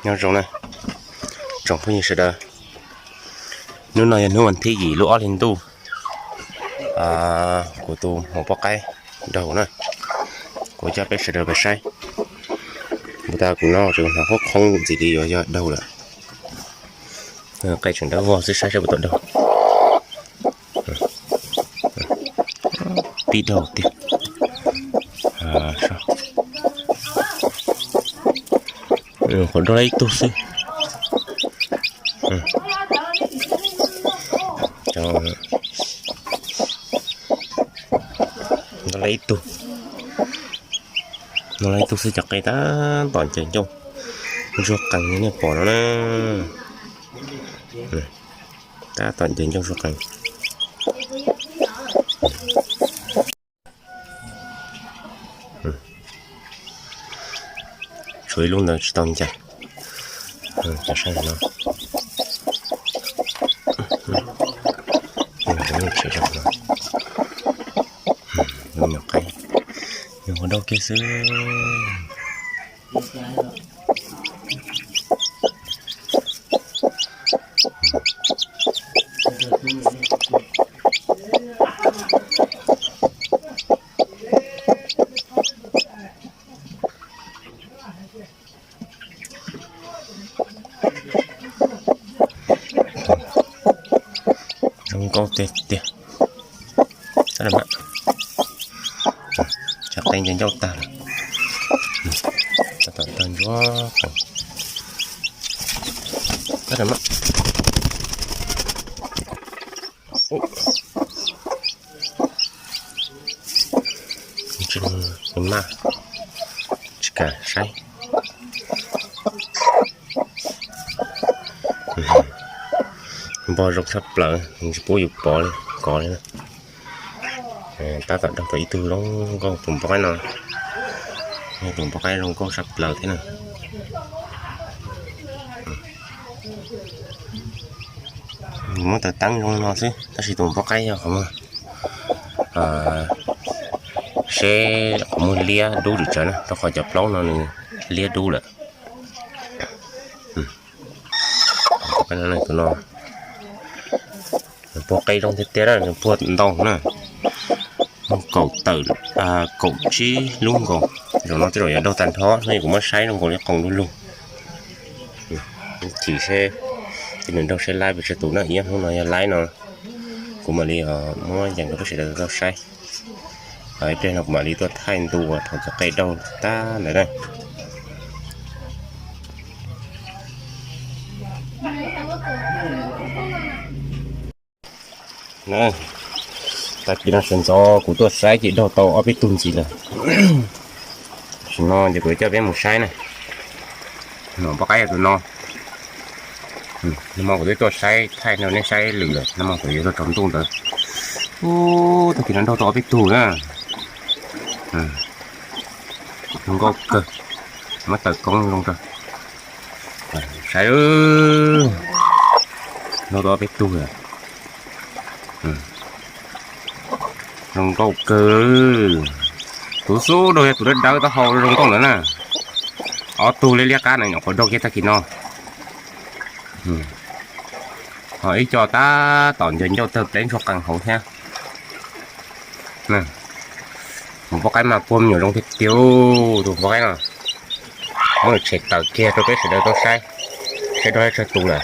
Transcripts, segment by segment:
Nyob zoo na, tsoom phooj ywg sawv daws, hnub no yog hnub vas thib yim lub ob hli ntuj, kuv tus maum poj qaib daug na, kuv coj peb sawv daws pais saib. Npua tas kuv no tseem hnov qoob qoob ntxiv li yuav yog daug lawm. Qe tseem dawb vog xwb, saib saib puas tau daug. Tib daug tiag. Qhov daug lab ib tug xwb. Daug lab ib tug, daug lab ib tug xwb, cov qe tab tom ncaws ncauj zuag qees li nej pom no na. Tab tom ncaws ncauj zuag qees. Tshuav ib lub ntawd tsis tau ncaws. Cov saib no, lub nyuam qaib, nyuam qhuav daug kiag xwb. Zoo nkauj tiag tiag. Cov qe ncaws ncauj tag lawm. Tab tom tawg ntsuag qees. Tsis maj, tsis kam saib. Npog zoo tshaj plaws, tsis pub yus pov li, kov li. Tab tom daug tau ib tug zoo nkauj tus npog qaib no, tus npog qaib zoo nkauj tshaj plaws thiab na. Muab taws teeb zoo no xwb, tab sis tus npog qaib yog qhov muag, seb qhov muag liab dub tsis tsawv na, rau qhov cov plaub no nws liab dub lawm. Tus no puag qe zoo tiag tiag, nws puag ntau na, muaj kaum tawm, kaum tsib lub nkaus. Zaum no tej zaum yuav daug tag nrho, hnub no kuv muab saib zoo nkaus li qoos du lug. Chim seb, ces nws daug seb laib pes tsawg tus na, ib hnub no yog laib no, kuv mam li muab yees rau peb sawv daws tau saib. Ib pliag no kuv mam li tuaj thaij ntu uas thaum cov qe daug tag ntawd na. Tag kis no sawv ntxov kuv tuaj saib ces daug tau ob peb tug ntxiv lawm. Tam sim no ces kuv coj peb mus saib na. Npog qaib yog tus no. Nag hmo kuv twb tuaj saib thaij rau nej saib lwm lawm, nag hmo kuv yuav tuaj tsaus ntuj ntawd. Ub, tag kis no daug tau ob peb tug na. Zoo nkauj kawg, muab taws koob zoo rau saib. Daug tau ob peb tug lawm. Zoo nkauj kawg. Tus xub daug yog tus dawb dawb taub hau zoo nkauj ntawd na. Ob tug liab liab qab na nyuam qhuav daug kiag tag kis no. Ho ib co tab tom ncaws ncauj tawg pleb ntsuag qees hauv thiab. Tus npog qaib mas puag me nyuam zoo tiag tiag, tus npog qaib no. Muab tshem tawm kiag rau peb sawv daws tau saib, saib daug tsawg tus lawm.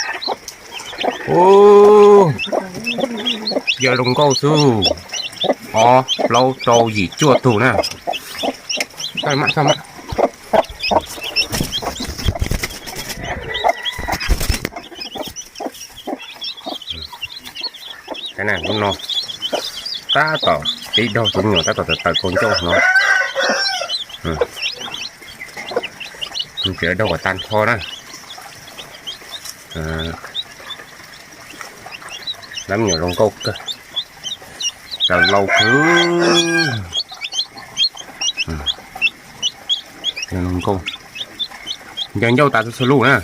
Ub, yog zoo nkauj xwb, ob plaub rau yim cuaj tus na. Lub no tab tom pib daug, tus me nyuam tab tom tawm tawm kaus ncauj no. Tseem daug kom tag nrho na. Lab me nyuam zoo nkauj kawg, raws lau kawg. Zoo nkauj, ncaws ncauj tas txhua txhua lub na.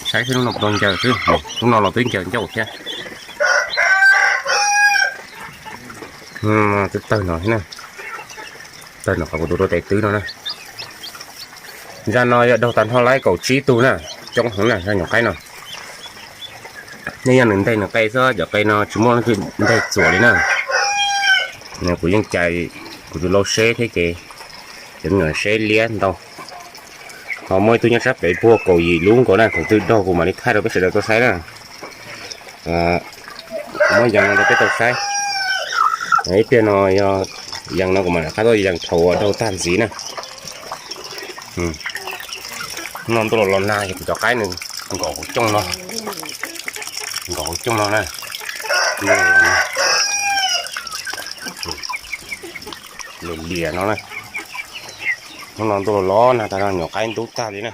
Saib seb lub no puas tau ncaws xwb, lub no los twb ncaws ncauj thiab. Twb tawg no thiab na, tawg no qhov kuv tus rau tes twb no na. Zaj no yog daug tag nrho laib kaum tsib tug na. coob heev na zaj nyuam qaib no. Nej yog nws nteg nws qe xwb, cov qe no tsis muaj leej twg nteg txuas li na. Kuv yeej cais kuv tus lau seb thiab ces cov me nyuam seb liab ntau. Ho muaj ib tug nyob sab pem puag kaum yim lub nkaus na, thaum twg daug kuv mam li thaij rau peb sawv daws tau saib na. Muab yees no rau peb tau saib. Ib pliag no yog yees no kuv mam rov qab tuaj yees thaum uas daug tag ntxiv na. No ntuj los los nag ces kuv cov qaib nws nkaum hauv cooj no, nkaum hauv cooj no na. Liam liam no na. Hnub no ntuj los los nag tag no nyuam qaib ntub tag li na.